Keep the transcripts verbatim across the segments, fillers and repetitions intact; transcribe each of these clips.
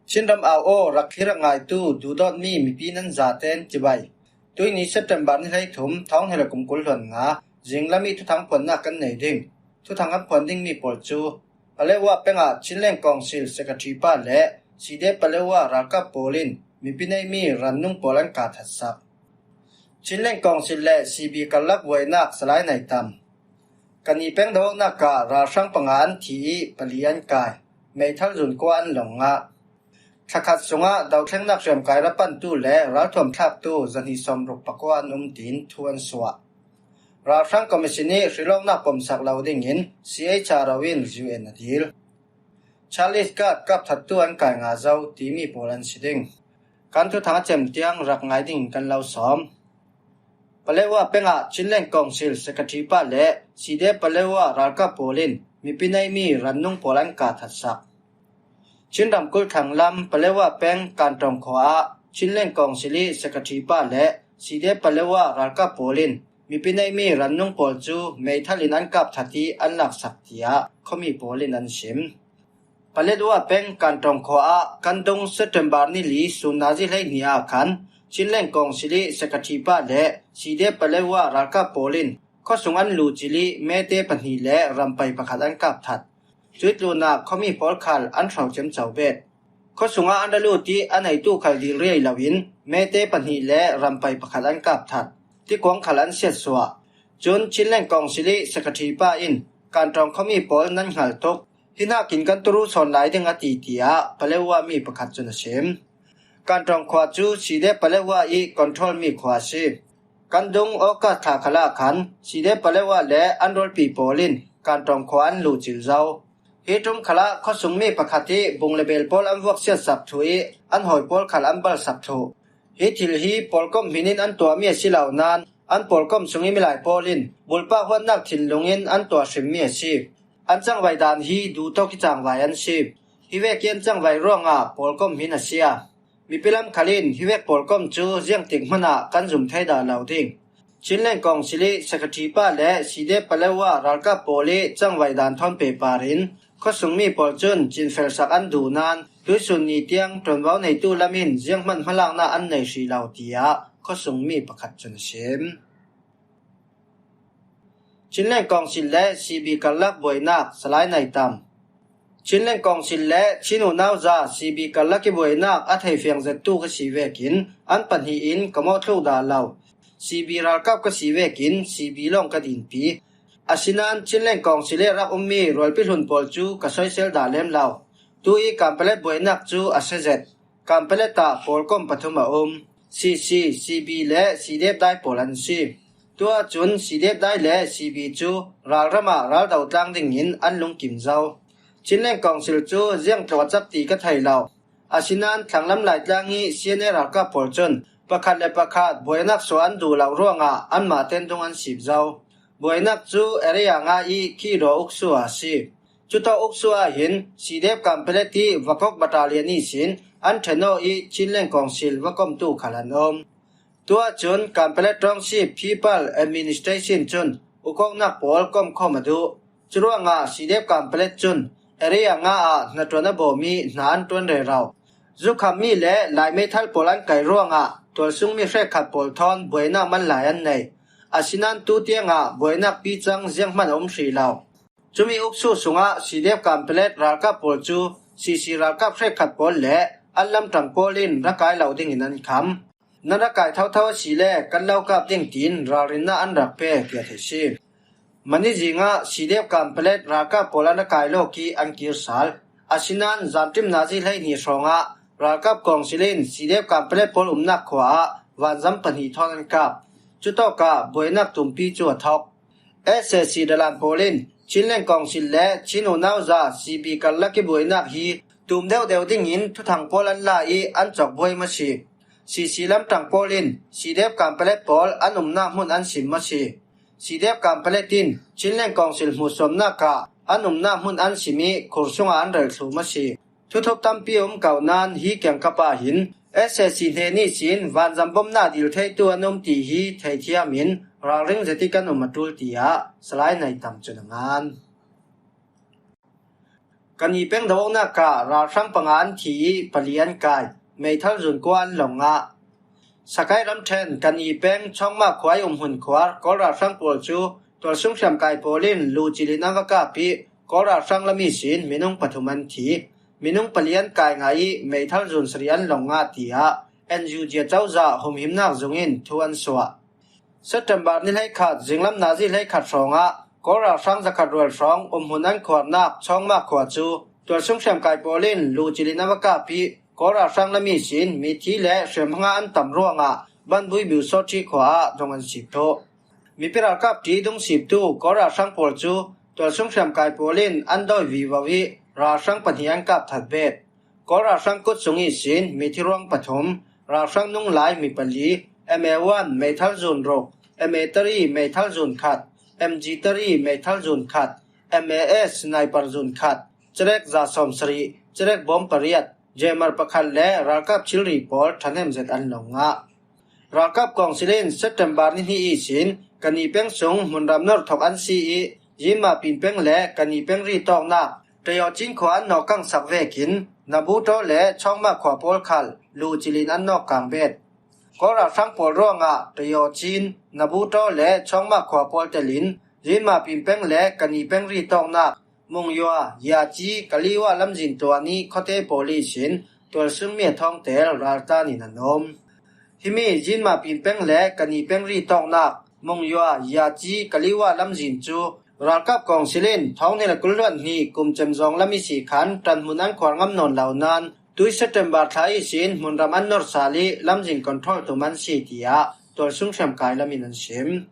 Chinram au aw rak khi rak ngaitu duhdawtmi mipi nan zaten cibai. Tuini September ni hleithum, thawng hnih le kum kul hluan nga, zinglam i thuthang phuannak kan nei ding. Thuthang kan phuan dingmi pawl cu Paletwa peng ah Chinland Council Secretary pa le C D F Paletwa ralkap pawl in mipi neimi rannung pawl an kah thatsak. Chinland Council le C B karlak buainak salai nai tam. Kani peng dohnak ah ralhrang panga an thi i pali an kai. Meithal zun kua an long ngah. Thlakhat sungah dothlengnak hriamkai ra pantu le ralthuam thlaktu zahnih sawmruk pakua an um tiin thu an suah. Ralhrang Commission i hrilawknak pomsak lo dingin C H R O in U N a dil. Charles Gard kapthattu an kai nga zo timi pawl an si ding. Kan thuthang a cem tiang rak ngai dingin kan lo sawm. Paletwa peng ah Chinland Council Secretary pa le C D F Paletwa ralkap pawl in mipi neimi rannung pawl an kah thatsak. Chin ramkulh thlang lam Paletwa peng Kantawng khua ah Chinland Council i Secretary pa le C D F Paletwa ralkap pawl in mipi neimi rannung pawl cu meithal in an kap that i an laksak, tiah khuami pawl in an sim. Paletwa peng Kantawng khua ah kan dung September ni li sun nazi hleihnih ah khan Chinland Council i Secretary pa le C D F Paletwa ralkap pawl in khuasung an luh cil i mete pahnih le rampai pakhat an kap that. Cuih tlunah khuami pawl khal an hro ciamco bet. Khuasungah an ra lut i a neitu khal dil riai loin mete pahnih le rampai pakhat an kap that. Tikuang khal an siatsuah. Cun Chinland Council i Secretary pa in Kantawng khuami pawl nan hngal tuk. Hi hnakin kan turu sawn lai ding a ti, tiah Paletwa mi pakhat cun a sim. Kantawng khua cu C D F Paletwa i control mi khua a si. Kan dung August thla khalah khan C D F Paletwa le an rualpi pawl in Kantawng khua an luh cil zo. Hi ṭum khalah khuasungmi pakhat i bung le bel pawl an vuak siatsak thluh i an hawi pawl khal an balsak thluh. Hi thil hi pawlkom hmin in an tuahmi a si lo nain an pawlkom sung i milai pawl in bulpah huatnak thinlung in an tuah hrimmi a si. An cangvai dan hi duhtawk i cangvai an si. Hi vek i an cangvai ruangah pawlkom hmin a si a. Mipi lam khal in hi vek pawlkom cu ziangtik hmanah kan zum thei dah lo ding. Chinland Council i Secretary pa le C D F Paletwa ralkap pawl i cangvai dan thawn pehpar in khuasungmi pawl cun cinfelsak an duh nain tuisun ni tiang ṭuanvo neitu lam in zianghman hmalaknak an nei hrih lo, tiah khuasungmi pakhat cun a sim. Chinland Council le C B karlak buainak salai nai tam. Chinland Council le Chin unau za C B karlak i buainak a theifiang zettu ka si vekin an pahnih in ka mawhthluk dah lo. C B ralkap ka si vekin C B lawng ka dinpi. Asinain Chinland Council i rak ummi rualpi hlun pawl cu ka soisel dah lem lo. Tu i Kanpalet buainak cu a sia zet. Kanpalet ah pawlkom pathum a um. C C, C B le C D F dai pawl an si. Tu ahcun C D F dai le C B cu ralram ah ral dotlang dingin an lungkim zo. Chinland Council cu ziangtluk a cak ti ka thei lo. Asinain thlanglam Laitlang i C N A ralkap pawl cun pakhat le pakhat buainak suah an duh lo ruangah anmah ten dung an sip zo. Buainak cu area nga i Kiro Uksu a si. Cutawk Uksu ah hin C D F Kanpalet i Vakok Battalion ihsin an ṭhen aw i Chinland Council va komtu khal an um. Tu ahcun Kanpalet Township People Administration cun ukawknak pawl komkhawm a duh. Curuangah C D F Kanpalet cun area nga ah hnaṭuan a bawm i hna an ṭuan rero. Zukhammi le Lai meithal pawl an kai ruangah tualsungmi hrekkhat pawl thawn buainak man lai an nei. Asinain tu tiangah buainak picang zianghman a um hrih lo. Cumi Uksu sungah C D F Kanpalet ralkap pawl cu C C ralkap hrekkhat pawl le an lamṭang pawl in ra kai lo dingin an kham. Nan ra kai thotho a si le kan lo kap ding tiin ralrinnak an rak pe, tiah theih si. Mani zingah C D F Kanpalet ralkap pawl an ra kai lawk i an kir sal. Asinain zanṭim nazi hleihnih hrawngah ralkap kawngsil in C D F Kanpalet pawl umnak khua ah vanzam pahnih thawn an kap. Cutawkah buainak tumpi cu a thawk. S A C dalan pawl in Chinland Council le Chin unau za C B karlak i buainak hi tum deuhdeuh dingin thuthang pawl an la i an cawk buai maw si. C C lamṭang pawl in C D F Kanpalet pawl an umnak hmun an sim maw si. C D F Kanpalet in Chinland Council hmuhsuamnak ah an umnak hmun an sim i khur sungah an rel thluh maw si. Thuthup tampi a um ko nain hi kiangkap ah hin S A C hnen ihsin vanzam bomnak dil theitu an um ti hi theithiam in ralring zetik an um a ṭul, tiah salai nai tam cun a ngan. Kani peng do-awknak ah ralhrang panga an thi ih pali an kai, meithal zun kua an lawng ngah. Sakai ramṭhen Kani peng Chawngma khua ih umhmun khuar Kawl ralhrang pawl cu tualsung hriamkai pawl in lu cilin an va kap ih Kawl ralhrang lam ihsin minung pathum an thi. Minung pali an kai ngah ih meithal zun sarih an lawng ngah, tiah N U G cozah humhimnak zung in thu an suah. September ni hleikhat zinglam nazi hleikhat hrawngah Kawl ralhrang zakhat rual hrawng umhmun an khuarnak Chawngma khua cu tualsung hriamkai pawl in lu cilin an va kap ih Kawl ralhrang lam ihsin mithi le hriamhma an tam ruangah Banbui Biusawṭhi khua ah dong an sip thawh. Mipi ralkap ṭi dungsiptu Kawl ralhrang pawl cu tualsung hriamkai pawl in an dawi vivo ih ralhrang pahnih an kap that bet. Kawl ralhrang kut sung ihsin mithi ruang pathum, ralhrang nunglai mi pali, M A one meithal zun ruk, M A three meithal zun khat, M G three meithal zun khat, M A S sniper zun khat, cerek za sawm sarih, cerek bawm pariat, jammer pakhat le ralkap thilri pawl ṭhahnem zet an lawng ngah. Ralkap kawngsil in September ni hnih ihsin Kani peng sung hmunram nor thawk an si ih Yinma Pin peng le Kani peng ri tawknak Tayaw Cin khua an nawk kangsak vekin Nabuto le Chawngma khua pawl khal lu cilin an nawk kang bet. Kawl ralhrang pawl ruangah Tayaw Cin, Nabuto le Chawngma khua pawl telin Yinma Pin peng le Kani peng ri tawknak Mungyua, Yaci, Kaliwa lamzin tuan ih khuate pawl ihsin tualsungmi a thawngtel raltan in an um. Himi Yinma Pin peng le Kani peng ri tawknak Mungyua, Yaci, Kaliwa lamzin cu ralkap kawngsil in thawng hnih le kul hluan hnih kum cem zawng lam ihsi khan ṭanhmun an khuar ngam nawn lo nain tui September thla ihsin hmunram an nor sal ih lamzin control tum an si, tiah tualsung hriamkai lam in an sim.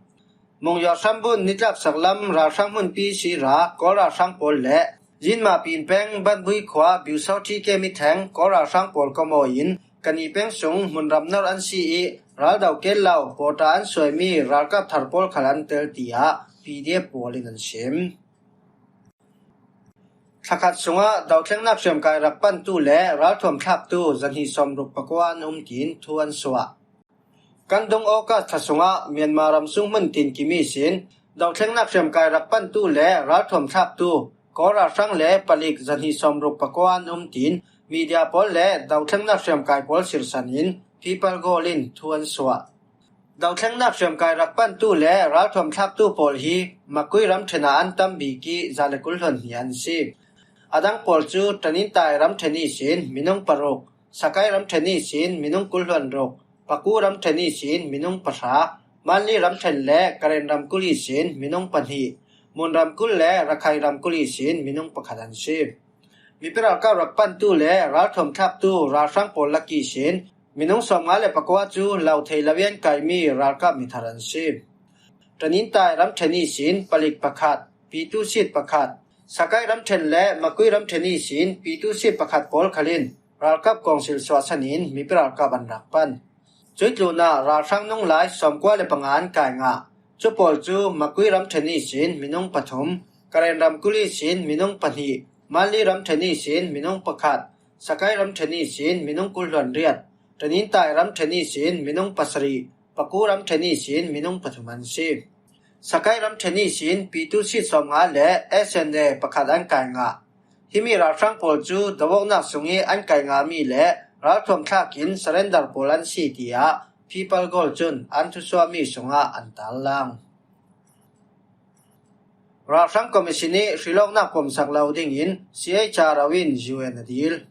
Mungyua hrambun nitlaksak lam ralhrang hmunpi sira Kawl ralhrang pawl le Yinma Pin peng Banbui khua Biusawṭhi kem ih theng Kawl ralhrang pawl kawmaw in Kani peng sung hmunram nor an si ih raldo kel lo pawṭa an suaimi ralkap thar pawl khal an tel, tiah P D F pawl in an sim. Thlakhat sungah dothlengnak hriamkai rak pantu le ralthuam thlaktu zahnih sawmruk pakua an um tiin thu an suah. Kan dung August thla sungah Myanmar ramsung hmun tinkim ihsin dothlengnak hriamkai rak pantu le ralthuam thlaktu Kawl ralhrang le palik zahnih sawmruk pakua an um tiin media pawl le dothlengnak hriamkai pawl sirsan in People Goal in thu an suah. Dothlengnak hriamkai rak pantu le ralthuam thlaktu pawl hi Makui ramṭhen ah an tam bik ih za le kul hluan hnih an si. A dang pawl cu Tanintai ramṭhen ihsin minung paruk, Sakai ramṭhen ihsin minung kul hluan ruk, Paku ramṭhen ihsin minung pahra, Manli ramṭhen le Karen ramkulh ihsin minung pahnih, Mun ramkulh le Rakhine ramkulh ihsin minung pakhat an si. Mipi ralkap rak pantu le ralthuam thlaktu ralhrang pawl lak ihsin minung sawmnga le pakua cu lo thei lo ih an kaimi ralkap mithar an si. Tanintai ramṭhen ihsin palik pakhat, Pitu Sit pakhat, Sakai ramṭhen le Makui ramṭhen ihsin Pitu Sit pakhat pawl khal in ralkap kawngsil suahsan in mipi ralkap an rak pan. Cuih tlunah ralhrang nunglai sawmkua le panga an kai ngah. Cu pawl cu Makui ramṭhen ihsin minung pathum, Karen ramkulh ihsin minung pahnih, Manli ramṭhen ihsin minung pakhat, Sakai ramṭhen ihsin minung kul hluan riat, Tanintai ramṭhen ihsin minung pasarih, Paku ramṭhen ihsin minung pathum an si. Sakai ramṭhen ihsin Pitu Sit sawmnga le S N A pakhat an kai ngah. Himi ralhrang pawl cu dovawknak sungih an kai ngahmi le ralthuam thlak in surrender pawl an si, tiah People Goal cun an thusuahmi sungah an tarlang. Ralhrang Commission ih hrilawknak pomsak lo dingin C H R O in U N a dil.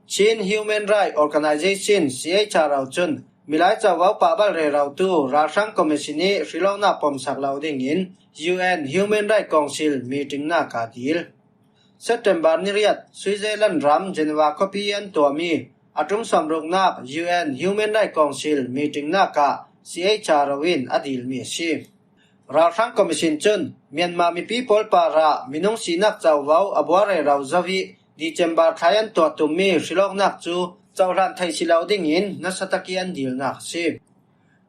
Chin Human Rights Organization, C H R O cun milai covo pahbal rerotu ralhrang commission ih hrilawknak pomsak lo dingin U N Human Rights Council meetingnak ah dil. September ni riat Switzerland ram Geneva khuapi an tuahmi a ṭum sawmruknak U N Human Rights Council meetingnak ah C H R O in a dilmi a si. Ralhrang Commission cun Myanmar mipi pawl parah minung sinak covo a buar rero zo ih December thla ih an tuah tummi hrilawknak cu cohlan theih si lo dingin nasa tak ih an dilnak a si.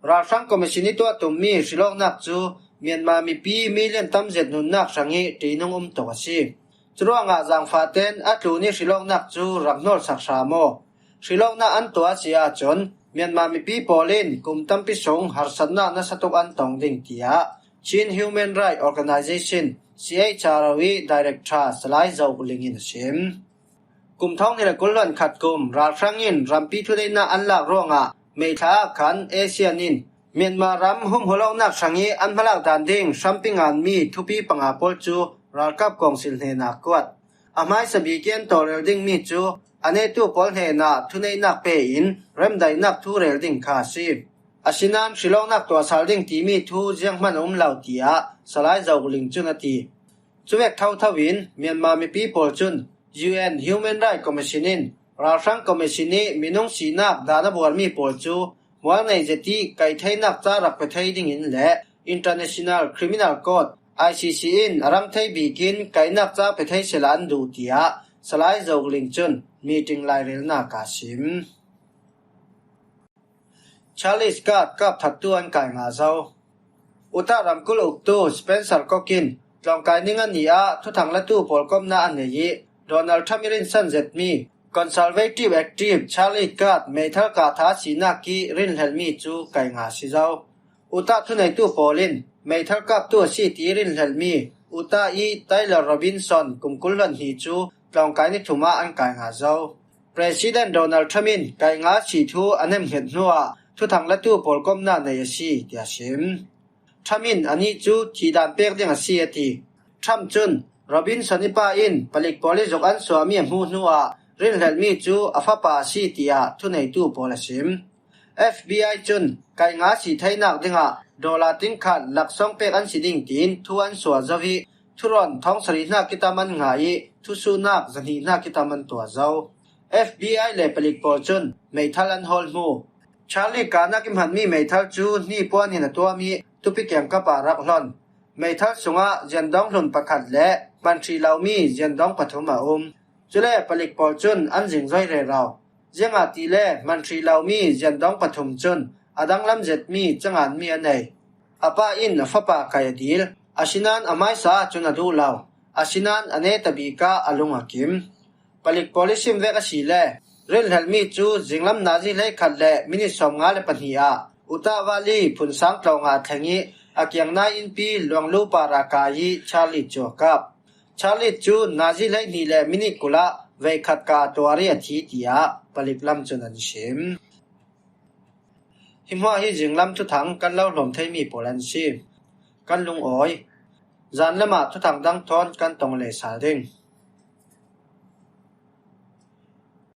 Ralhrang Commission ih tuah tummi hrilawknak cu Myanmar mipi million tam zet nunnak hrangih ṭinung um tuk a si. Curuangah zangfahten a tlun ih hrilawknak cu rak hnawlsak hram aw. Hrilawknak an tuah a si ahcun Myanmar mipi pawl in kum tampi sung harsatnak nasa tuk an tong ding, tiah Chin Human Rights Organization, C H R O i Director Salai Zo Ling in a sim. Kum thawng hnih le kul hluan khat kum ralhrang in rampi thuneihna an lak ruangah May thla ah khan ASEAN in Myanmar ram humhawlawknak hrang i an hmalak dan ding hrampi nganmi thupi panga pawl cu ralkap kawngsil hnenah kuat. A hmaisa bik i an tawlrel dingmi cu a netu pawl hnenah thuneihnak pe in remdaihnak thu rel ding kha a si. Asinain hrilawknak tuahsal ding timi thu zianghman a um lo, tiah Salai Zo Ling cun a ti. Cuvek thotho in Myanmar mipi pawl cun U N Human Rights Commission in ralhrang commission i minung sinak dan a buarmi pawl cu mualnei zet i kaih theinak ca rak pe thei dingin le International Criminal Court, I C C, in a rang thei bikin kaihnak ca pe thei sehla an duh, tiah Salai Zo Ling cun meeting lairelnak ah a sim. Charlie Kirk kapthattu an kai ngah zo. Utah ramkulh uktu Spencer Kirk in tlawngkai ning a ni ah thuthang latu pawl komna a nei i Donald Trump i rinsan zetmi Conservative active Charlie Kirk meithal kah tha sinak i rinhlelhmi cu kai ngah a si zo. Utah thuneitu pawl in meithal kaptu a si ti rinhlelhmi Utah i Tyler Robinson kum kul hluan hnih cu tlawngkai ni thum ah an kai ngah zo. President Donald Trump in kai ngah a si thu a nemhnget hnuah thuthang latu pawl komna nei a si, tiah a sim. Trump in anih cu thihdan pek ding a si, a ti. Trump cun Robinson i pa in palik pawl i zuk an suahmi a hmuh hnuah rinhlelhmi cu a fapa a si, tiah thuneitu pawl a sim. F B I cun kai ngah a si theinak dingah dollar tingkhat laksawng pek an si ding tiin thu an suah zo i thurawn thawng sarih hnak kitam an ngah i thusuhnak zahnih hnak kitam an tuah zo. F B I le palik pawl cun meithal an hawl hmu. Charlie kahnak i hmanmi meithal cu hnipuan in a tuam i tupi kiangkap ah rak hlon. Meithal sungah ziandawng hlun pakhat le hman hrih lomi ziandawng pathum a um. Cule palik pawl cun an zingzoi rero. Ziangahtile hman hrih lomi ziandawng pathum cun a danglam zetmi canganmi a nei. A pa in a fapa kaih a dil. Asinain a hmaisa ah cun a duh lo. Asinain a neta bik ah a lung a kim. Palik pawl i sim vek a si le rinhlelhmi cu zinglam nazi hleikhat le minit sawmnga le pahnih ah Utah Valley phunsang tlawng ah a thleng i a kiang nai innpi luanglu par ah kai i Charlie cu a kap. Charlie cu nazi hleihnih le minit kul ah veikhat kah a tuar i a thi, tiah palik lam cun an sim. Hi hmuah hi zinglam thuthang kan lo hlawm theimi pawl an si. Kan lungawi. Zanlam ah thuthang dang thawn kan tong le sal ding.